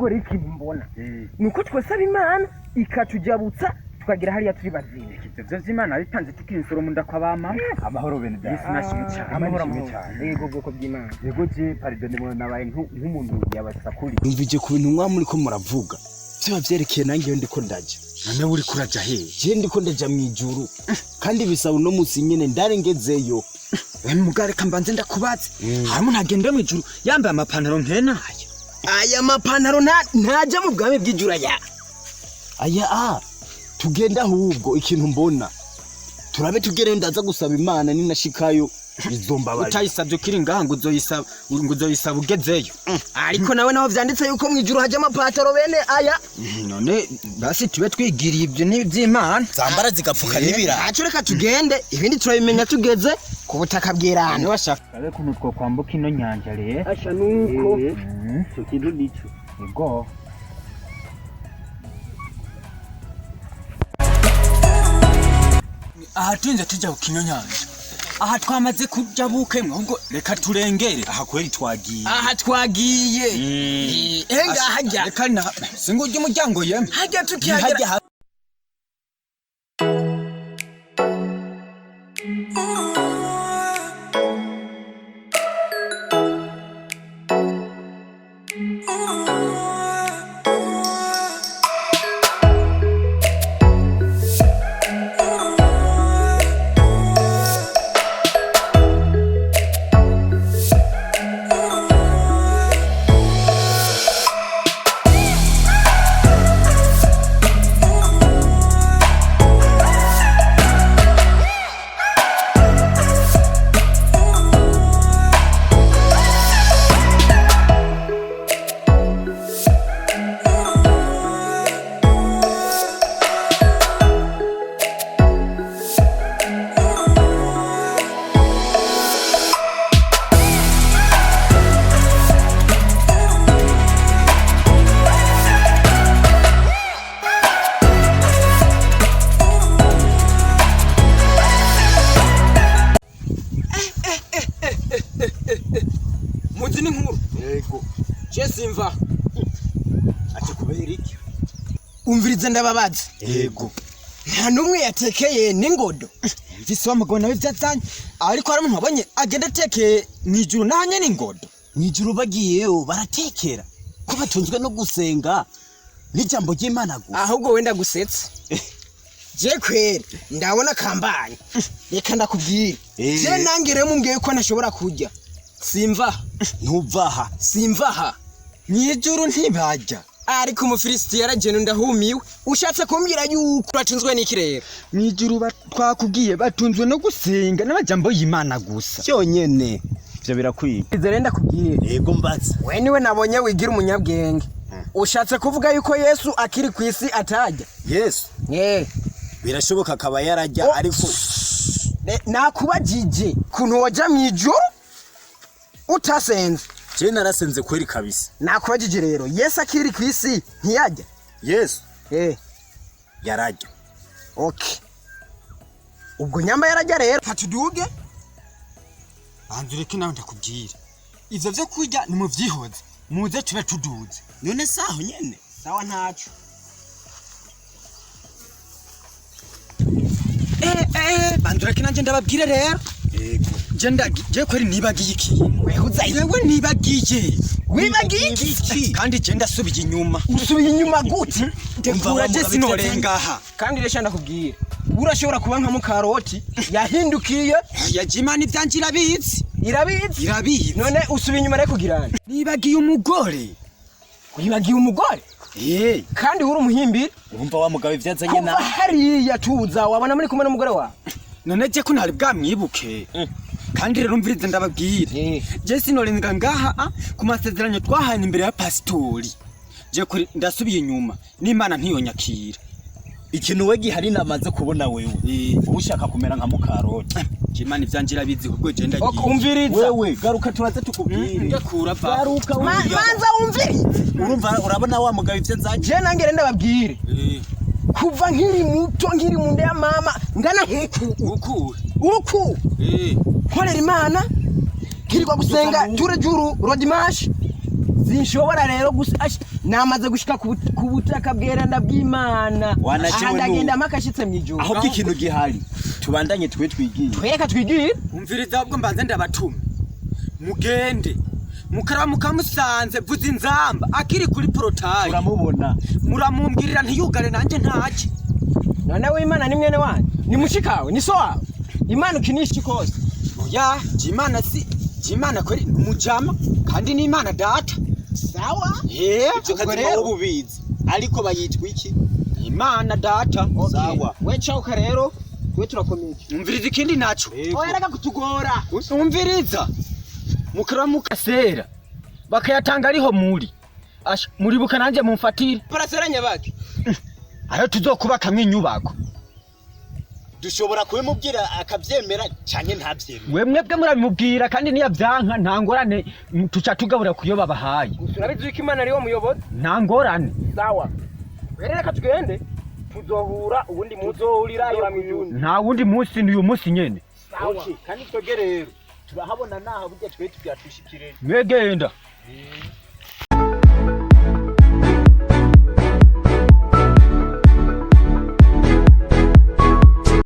Ahubwo rero ikintu mbona nuko twasaba Imana ikatujabutsa tukagera hariya turi bazima. Ivyo vyose Imana bipanze tukiri insoro mu nda kwa ba mama. Amahoro bene data. Yesu nashimwe cyane. Amahoro amahoro cyane. Yego, bwoko bw'Imana. Yego, je pardon, nabaye nk'umuntu yabasakuriye. Numvije ku bintu mwa muriko muravuga, vyoba vyerekeye nange iyo ndiko ndaja. None uri kuraja hehe? Je ndiko ndaja mw'ijuru, kandi bisaba uno musi nyene ndarengezeyo. We mugare, kambanze ndakubaze, hari umuntu agenda mw'ijuru yambaye amapantaro nkenaya? Aya mapantaro ntaja mu bwami bw'ijuru aya. Aya a tugenda, ahubwo ikintu mbona turabe tugereyo, ndaza gusaba Imana, ninashikayo bizombabarira. Utayisabye ukiri ngaha ngo uzoyisaba ugezeyo. Ariko nawe naho vyanditse yuko mw'ijuru haja amapantaro bene aya. None basi tube twigiriye ibyo n'iby'Imana. Zambara zigapfuka n'ibirayi. Ntaco, reka tugende, ibindi turabimenya tugeze ku butaka bw'Irani. Niwashaka rabe kuntu twokwambuka ino nyanja rero. Asha, nuko. Ico kintu nico. Yego. Aha turinze tujya ku kino nyanja, aha twamaze kuja bukemwe, ahubwo reka turengere. Aha kweri twagiye. Aha twagiye, enga hajya. Reka na singurya umuryango yemwe. Hajya tukihagera. Hajya. Muzi n'inkuru. Yego. Je simva. Ati kubera iki? Umvirize, ndababaza. Yego. Nta n'umwe yatekeye n'ingodo. Mvise wa mugabo nawe ivyazanye, ariko hari umuntu wabonye agenda atekeye mw'ijuru nahanye n'ingodo? Mw'ijuru bagiyeyo baratekera, ko batunzwe no gusenga n'ijambo ry'Imana gusa. Ahubwo wenda gusetsa, je kweri ndabona kambanye, reka ndakubwira. Je nange rero mumbwiye ko ntashobora kurya, simva. Ntuvaha? Simvaha. Mw'ijuru ntibajya. Ariko Umufilisiti yaragenda, ndahumiwe. Ushatse kumbwira yuko uratunzwe n'iki rero? Mw'ijuru twakubwiye batunzwe no gusenga n'amajambo y'Imana gusa. Byonyene ivyo birakwiye. Izo rero ndakubwira. Yego, mbaza. We niwe nabonye wigira umunyabwenge, ushatse kuvuga yuko Yesu akiri ku isi atajya? Yesu? Birashoboka akaba yarajya. Oh. Ariko Nakubajije kuntu waja mw'ijuru utasenze. Je narasenze kweri kabisa. Nakubajije rero, Yesu akiri ku isi ntiyajya? Yesu yarajya. Okay, ubwo nyamba yarajya rero katuduge. Banza ureke nawe ndakubwira, ivyo vyo kurya nimuvyihoze, muze tube tuduze. None saho nyene. Sawa, ntaco. Banza ureke nanje ndababwire rero. Yego. Je je kweri nibagiye ikintu. Wehuza. Wewe nibagiye. Wibagiye iki? Kandi je ndasubiye inyuma. Usubiye inyuma gute? Ndekura, je sinorenga aha. Kandi rero ndakubwira, urashobora kuba nka mukaroti yahindukiye. Yaje Imana ivyanje irabizi. Irabizi. Irabizi. None usubiye inyuma rero kugirana? Nibagiye umugore. Wibagiye umugore? Kandi uri umuhimbiri. Urumva wa mugabo ivyazanye Kuva na hariya tuza wabona muri kumwe n'umugore wawe. None je ko ntari bwamwibuke? Kandi rero umvirize ndababwire, je sinorenga ngaha ku masezerano twahanye imbere ya pasitori. Je kuri ndasubiye inyuma n'Imana ntiyonyakira. Ikintu we gihari namaze kubona, wewe uba ushaka kumera nka mukaroti. Je Imana ivyanje irabizi, kubwo je ndagiye. Umviriza. Wewe garuka turaze tukubwire. Ndakura va. Garuka. Manza wumvirize. Urumva, urabona wa mugabo ivyo nzanye. Je nange rero ndababwire, kuva nkiri muto, nkiri mu nda ya mama, ngana nk'uku. Ukure. Uku nkorera Imana, nkirirwa gusenga ture juru rodimashi. Sinshobora rero gusa namaze gushika ku butaka bweranda bw'Imana. Wanajewe Aha ndagenda n'ubu. mpaka ashitse mw'ijuru. Aho bw'ikintu gihari tubandanye twe twigiye. Twereka twigire. Umviriza, ahubwo mbanze ndabatuma mugende mukaraba mukamusanze vuza inzamba akiri kuri portail. Turamubona. Muramumbwirira ntiyugare nanjye ntacye. None we Imana ni mwene wanyu, ni mushikawe, ni so wawe. Imana ukinisha ikose. Oya, jimana si jimana kweri, ni umujama kandi ni Imana data. Sawa. Ye. Ivyo Ubwo kazima rero- wowe ubizi ariko bayitwa iki? Imana data. Sawa. We cauka rero, we turakomeye. Umviriza ikindi naco. Oya, reka kutugora. Umviriza, mukaraba mukasera bakayatanga ariho muri asha muribuka nanjye mumfatire. Parasera nyabaki? Ayo tuzokubakamwo inyubako. Dushobora kubimubwira akabyemera canke ntabyemere. We mwebwe murabimubwira kandi niyavyanka nta ngorane, tuca tugabura kuyo babahaye. Gusa urabizi yuko Imana ariwo muyobozi. Nta ngorane. Sawa. Rero reka tugende, tuzohura ubundi munsi, tuzohurirayo mw'ijuru. Nta wundi munsi, ni uyu munsi nyene. Sawa. Kandi twebwe rero turahabona naha burya twe tugira twishikire. Mwegenda.